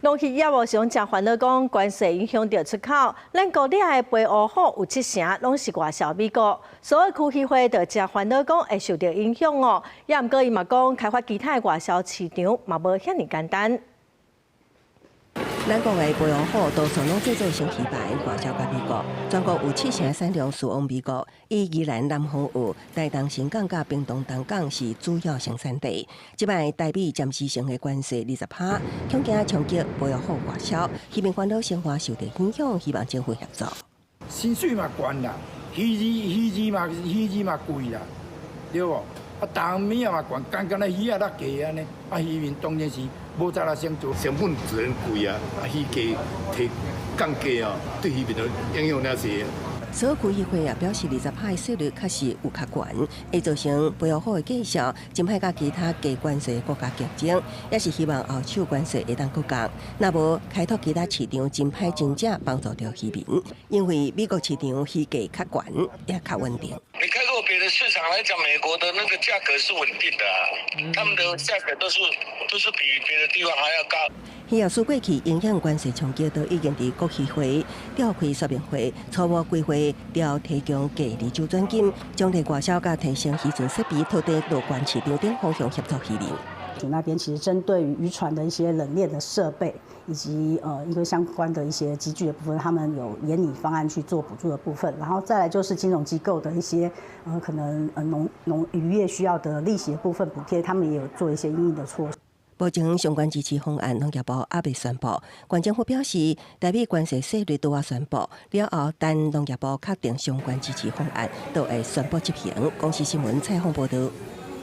農漁業哦，是誠煩惱講關稅影響著出口，咱國內的白烏虎有七成攏是外銷美國，所以區漁會就誠煩惱講會受著影響哦。也毋過伊嘛講開發其他的外銷市場嘛無遐爾簡單。咱國的白烏虎多數攏製作成魚排外銷共美國，全國有七成產量輸往美國，以宜蘭南方澳、台東新港佮屏東東港是主要生產地。這擺台美暫時性的關稅20趴，恐驚衝擊白烏虎外銷，漁民煩惱生活受著影響，希望政府協助。薪水嘛懸啦，魚子嘛貴啦，對無？啊，重物仔嘛懸，干焦魚仔落價按呢，啊，漁民當然是無才來生存。成本自然貴啊，啊，魚價提降價啊，對漁民的影響了是。所有區議會也表示，20趴的稅率確實有較懸，會造成白烏虎的價數，真歹佮其他低關稅國家競爭，也是希望後手關稅會當閣降。若無開拓其他市場，真歹真正幫助著漁民，因為美國市場魚價較懸，也較穩定。你開拓別的市場來講，美國的那個價格是穩定的，他們的價格都是比別的地方還要高。漁業署過去影響關稅衝擊，都已經佇國漁會召開說明會，初步規劃調提供第二周轉金，將對外銷佮提升漁船設備，拓展樂觀市場等方向協助漁民。那邊其實針對於漁船的一些冷鏈的設備，以及一個相關的一些機具的部分，他們有研擬方案去做補助的部分。然後再來就是金融機構的一些可能農漁業需要的利息的部分補貼，他們也有做一些因應的措施。目前相關支持方案農業部猶未宣布，縣政府表示，台美關稅稅率拄仔宣布了後，等農業部確定相關支持方案，就會宣布執行。公視新聞採訪報導。